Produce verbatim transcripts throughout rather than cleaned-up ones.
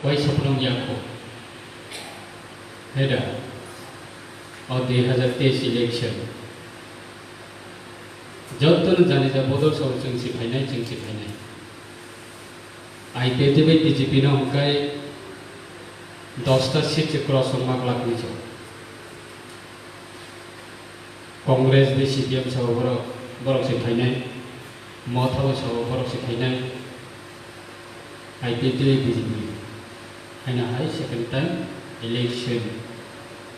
Waisa phano wngya kho. Heda, o dui hazar teis election. Jotono jani ja bodol song chwng si phainai, chwng si phainai. I P F T bai B J P no hwnkhe dosta seat se cross wngma glak ni chwng. Congress bai C P M sabo borok, borok se phainai. Motha bo sabo borok se phainai. I P F T bai B J P. Haino hai second time election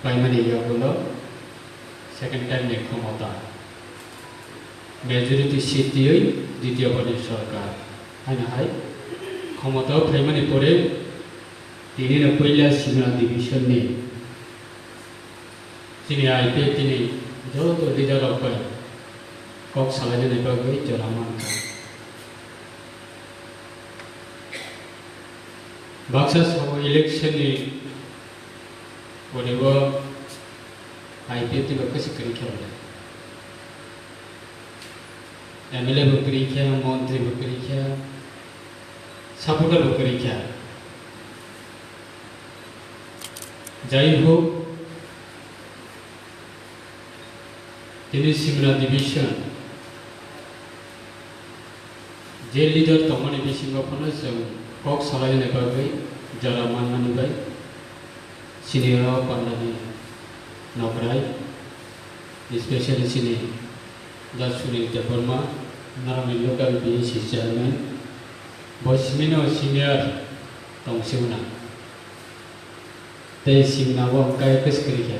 paimani yagulo second time ni khomota. Majority seat twiwi ditiyabani sorkar. Haino hai khomotao phaimani pore tinino puila Simra division ni chini I P F T ni joto leader rok bai kok salainani bagwi jora mankha. Baksa sabo election ni pore bo I P F T bai kwswk kwrwi khe. M L A bo kwrwi khe, montri bo kwrwi khe, supporter bo kwrwi khe. Jai hok, tini Simra division je leader tongmani bisingo phano chwng kok salainani bagwi jora manmani bai senior pandani nokrai, especially chini Da Sunil Debbarma, norokni local B A C chairman, bo simino senior tong simna. Tei simna bo kaya kwswk kwrwi kha.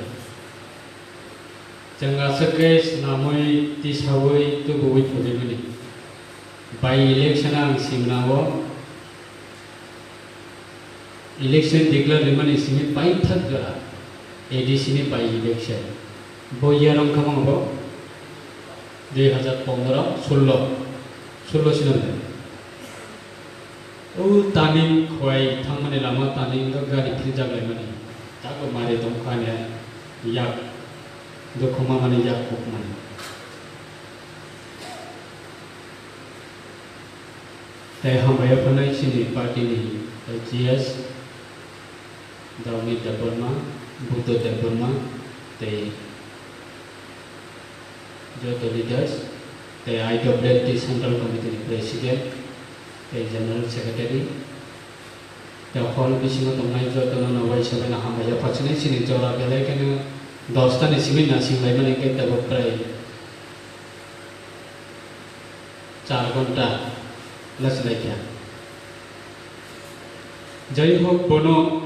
Chwng aswk khe snamwi, tisawi, tubuwi phunimani. By election ang simna o election declare rimani simi paithak jora A D C ni by election. Bo year wngkha mano bo dui hazar pondro, sullo, sullo sino de. O tani khwai thangmani lama tani wngkha gari philjaklaimani. Tago mari tongkha ani yak, dukhu mamani yak kukmani. Tei hambai phanai chini party ni G S, Dauni Debbarma, Buddha Debbarma, tei joto leaders, tei I W F T Central Committee ni President, tei General Secretary, tei hall bisingo tongnai jotono no waisa bai no hambai ya, phasinai chini jora belai kheno dosta ni simi nasing laimani khe tabuk prai char ghonta lachilaikha. Jai hok, bono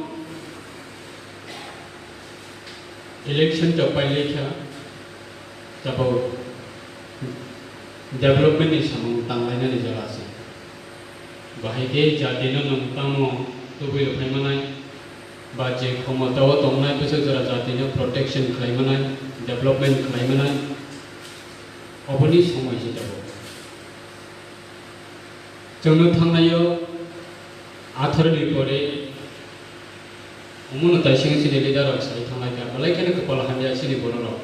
election chopailaikha, tabuk development ni samung tanglainani jora se. Bahai khe jatino nwng tamo tubui rwphaimanai, ba je khomotao tongnai bwswk jora jatino protection khlaimanai, development khlaimanai, oboni somoi se tabuk. Chwngno thangnaio atharo ni pore omono taising chini leader rok sai thanglai kha, belai kheno kwpal hamya chini borok rok.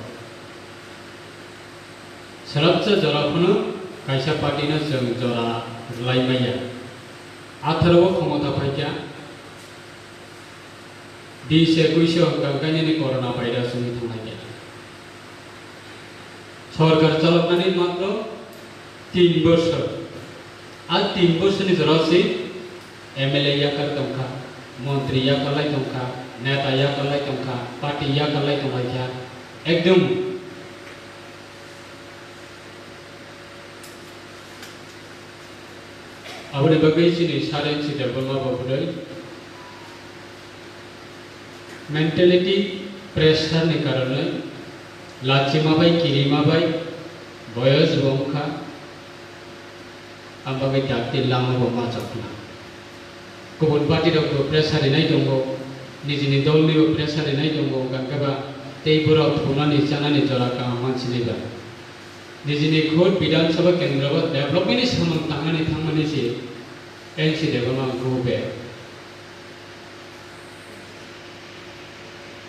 Swrapsa jora phano kaisa party no chwng jora rwlai maya. Atharo o khomota phaikha, Bis ekuish o hwnkha hwnkhe nini corona virus wngwi thanglai kha. Sorkar chaloknani matro tin bosor. A tin bosorni jorao se M L A yakar tongkha, montri yakarlai tongkha, neta yakarlai tongkha, party yakarlai tonglaikha. Ekdom Aboni bagwi chini sir N C Debbarma bo bwrwi mentality pressure ni karonwi lachima bai kirima bai boyos bo wngkha, ang bagwi dakti lama bo ma chokna. Kubun party rok bo pressure rinai tongo, nijini dol ni bo pressure rinai tongo, hwnkhe ba tei borok thunani chanani jora kaham mansinai ba. Nijini khud Bidhan Sabha kendro bo development ni samung tangnani thangmani se N C Debbarma wngkha o be.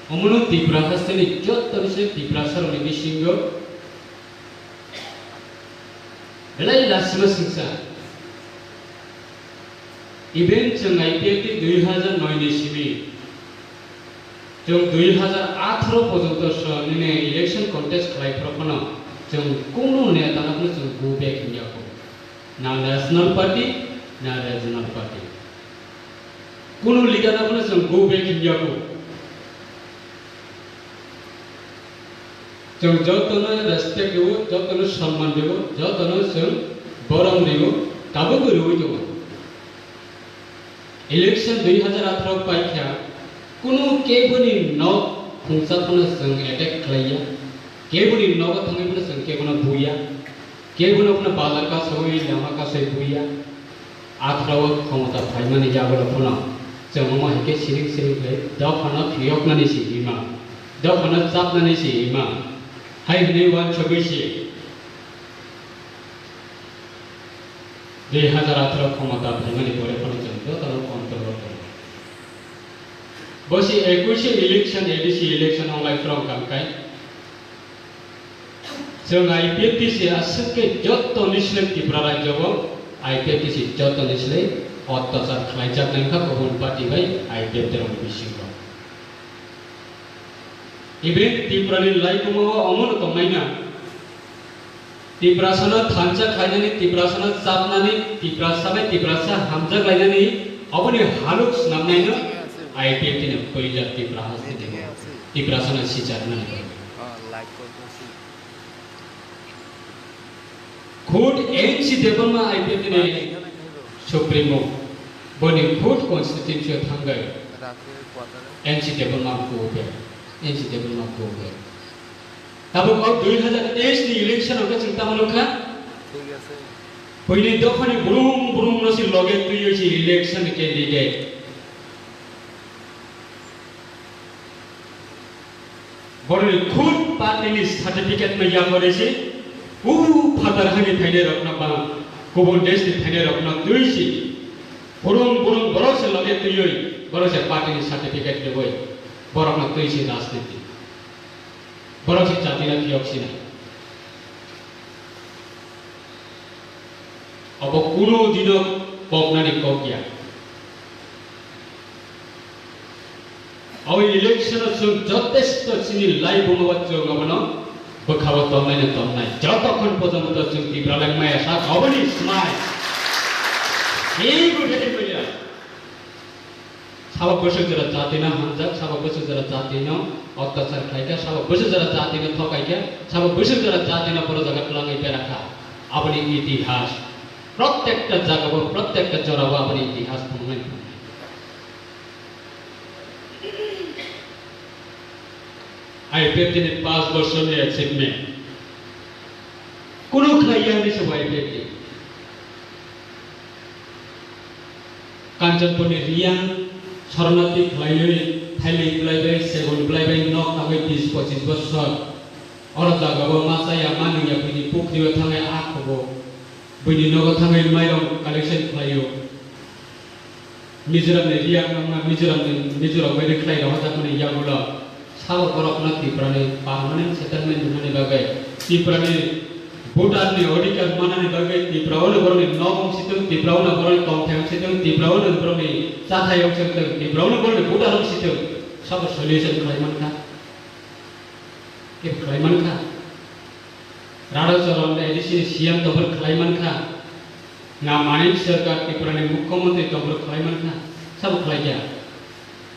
Omono Tripura hasteni joto ni se Tiprasa rokni bisingo belai lasima singsa. Even chwng I P F T dui hazar noi ni simi, chwng dui hazar atharo porjonto so nini election contest khlai phoro phano chwng kunu neta no phano chwng go back himya kho. Na national party, na regional party. Kunu leader no phano chwng go back himya kho. Chwng jotono respect rwo, jotono sonman rwo, jotono chwng borom rwo, tabukbo rwwi tongo. Election dui hazar atharo paikha, kunu keboni nok khungsa phano chwng attack khlaiya, keboni nogo thangwi phano chwng kebono buya. Kebono phano bazar kasawi lama kasai buya. Atharo khomota phaimani yagulo phano chwng omo hai khe siring siring khe dophano phiyoknani si hima, dophano chapnani si hima hai hwnwi uansugwi si. Dui hazar atharo khomota phaimani pore phano chwng jotono control o tongo. Bo si ekush election, A D C election wnglai phrwng kang khai. Chwng I P F T C aswk khe joto ni slai Tripura rajyo o I P F T C joto ni slai ottachar khlaijak nai kha kubun party bai I P F T rok ni bisingo. Even Tripura ni laibuma o omo no tong nai na. Tiprasa no thansa khlainani, Tiprasa no chapnani, Tiprasa bai Tiprasa hamjak lainani, oboni haluk swnam nai no I P F T ni puila Tripura haste ni Tiprasa no sichar nai. Khud N C Debbarma I P F T ni Supremo, boni khud constituency o thangwi N C Debbarma kuo khe, N C Debbarma kuo khe. Tabuk o dui hazar teis ni election o khe chwng tamo nukha? Buini dophani brum brum no si loge twiwi si election candidate. Boroni khud party ni certificate no yaphari se, u phatar hani phainai rokno ba kubun desh ni phainai rokno twi se, burung burung borok se loge twiwi, borok se party ni certificate rwwi, borokno twi se rajniti. Borok se jati no phiyok sina. Obo kunu dino koknani kok ya. Obo election o chwng jotesto chini laibuma o chwng obono bwkhao tongnai no tongnai. Jotokhon porjonto chwng Tipralai maya sak oboni swmai. Ebo khe maya. Sabo bwswk jora jatino hamjak, sabo bwswk jora jatino ottachar khlaikha, sabo bwswk jora jatino thokaikha, sabo bwswk jora jatino boro jaga twlangwi berakha. Aboni itihas. Prottekta jagao, prottekta jorao aboni itihas phunuknai phunuknai. I P F T ni panch bochorni achievement. Kunu khlaiya hinwi sabo I P F T. Kanchanpurni Riyang Sharanarthi khlaiwi thailwi bwlaibai, segun bwlaibai nok tangwi bis pochis bosor. Oro jagao ma chaya ma nungya buini pukrio thangwi a khugo. Buini nogo thangwi mairok collection khlaio. Mizoramni Riyang wngma Mizoramni Mizorok bai khlai rohorjakmani yagulo sabo borokno Tiprani permanent settlement rwnani bagwi Tiprani voterni odhikar manani bagwi Tipraono borokni nok wng sitwng, Tipraono borokni tongthai wng sitwng, Tipraono borokni chathai wng sitwng, Tipraono borokni voter wng sitwng, sabo solution khlai mankha. Khe khlai mankha. Radha Charan A D C ni C M tongphuru khlai mankha. Na Manik Sarkar Tripura ni Mukhyamantri tongphuru khlai mankha. Sabo khlai kha.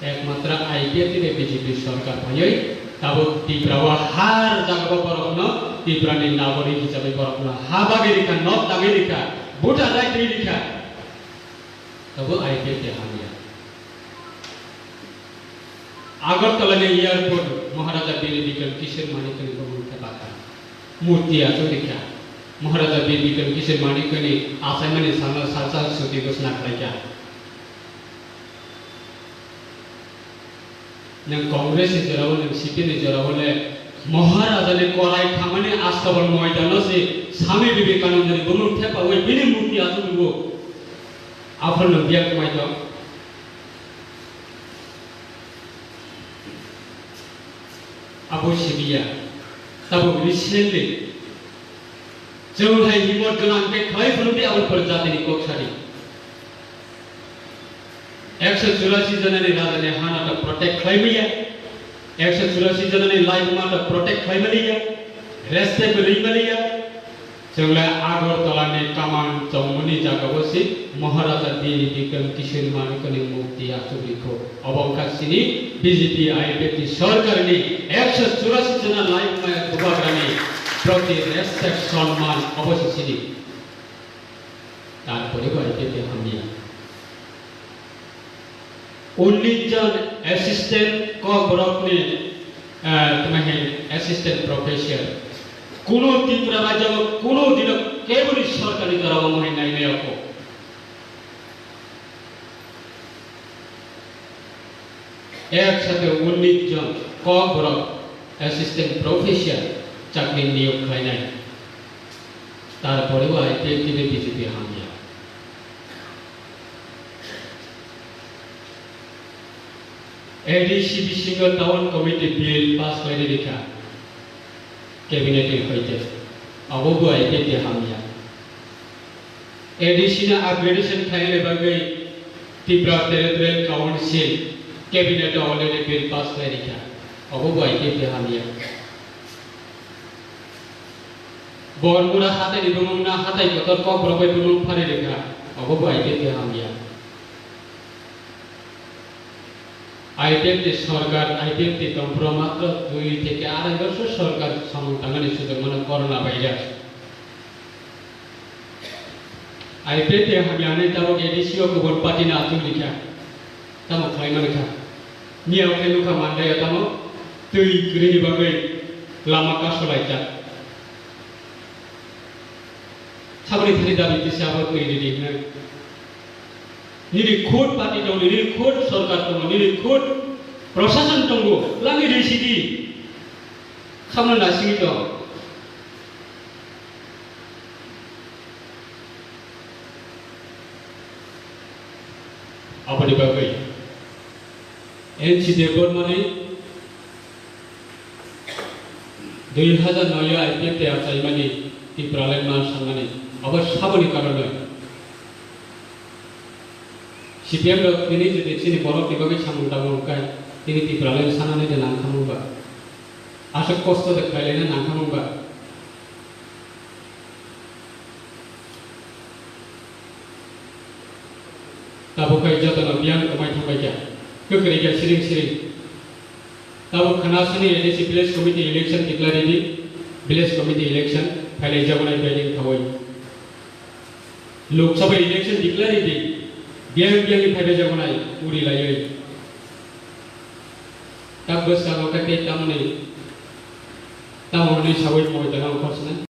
Ekmatra I P F T bai B J P sarkar phaiwi tabuk Tripura o har jaga o borokno Tripura ni nagorik hisabai borokno ha bagwi rikha, nok dagwi rikha, voter right rikha. Tabuk I P F T hamya. Agartala ni airport Maharaja Bir Bikram Kishore Manikya ni bumung khe bakha. Murti achuk rikha. Maharaja Bir Bikram Kishore Manikya ni achaimani salno salsa chuti ghosna khlaikha. Nwng Congress ni jorao, nwng C P M ni jorao le Maharaja ni korai khamani Astabal moidano se Swami Vivekananda ni bumung thepawi bini murti achuk rwo. Aphuru nwng biya kwmai tong. Abo simiya. Tabuk recently chwng hai himot gwnang khe khlai phunukdi abo pore jatini kok sadi. Ekso churasi jonani rajani hano to protect khlai maya, ekso churasi jonani laibuma to protect khlai maliya, respect bo rwi maliya. Chwng le Agartala ni Kaman chongmani jaga o si Maharaja Bir Bikram Kishore Manikya ni murti achuk rikho. Obo wngkha chini B J P I P F T sorkar ni ekso churasi jona laibuma bubagra ni proti respect sonman obo se chini. Tarpore bo I P F T hamya. Unnish jon assistant kokborok ni, eh, tamo hai assistant professor. Kuno Tripura rajyo kuno dino keboni sorkar ni jora o mohai nai nai oko. Ek sathe unnish jon kokborok assistant professor chakri niyok khlainai. Tarpore bo I P F T bai B J P hamya. A D C bisingo town committee bill pass khlainai rikha cabinet ni hoite. Abo bo I P F T hamya. A D C no upgradation khlaina bagwi Tripura Territorial Council cabinet o already bill pass khlai rikha. Obo bo I P F T hamya. Bormura hatai ni bumung na hatai kotor kokborok bai bumung phari rikha. Obo bo I P F T hamya. I P F T sorkar, I P F T tongphuru matro dui theke arai bosor sorkar samung tangmani sujok mano corona virus. I P F T hamya hinwi tabuk A D C o kubun party no achuk rikha, tamo khlai mankha. Miya khe nukha Mandai o tamo twi kwrwini bagwi lama kasolaijak. Saboni thani dabi tisa abo twi ridi hinwi. Nini khud party tongo, nini khud sorkar tongo, nini khud prosason tongo, lami rwi sidi. Samno nasingwi tong. Aboni bagwi N C Debbarma ni dui hajar noi o I P F T achaimani Tipraland ma sangnani abo saboni karonwi. C P M rok tini jodi chini borok ni bagwi samung tangma wngkha, tini Tipraland sanani de nangkha mungba. Aswk kosto de khlailaina nangkha mungba. Tabuk hai jotono biyang kwmai thangbai kha, kwkri kha siring siring. Tabuk khana sini A D C village committee election declare di, village committee election phailai jagonai bailing khawi. Lok Sabha election declare di, biyang biyang ni phaibai jagonai uri laiwi. Tak bwskango khe tei tamoni, tamoni sawi moi tongna khosna.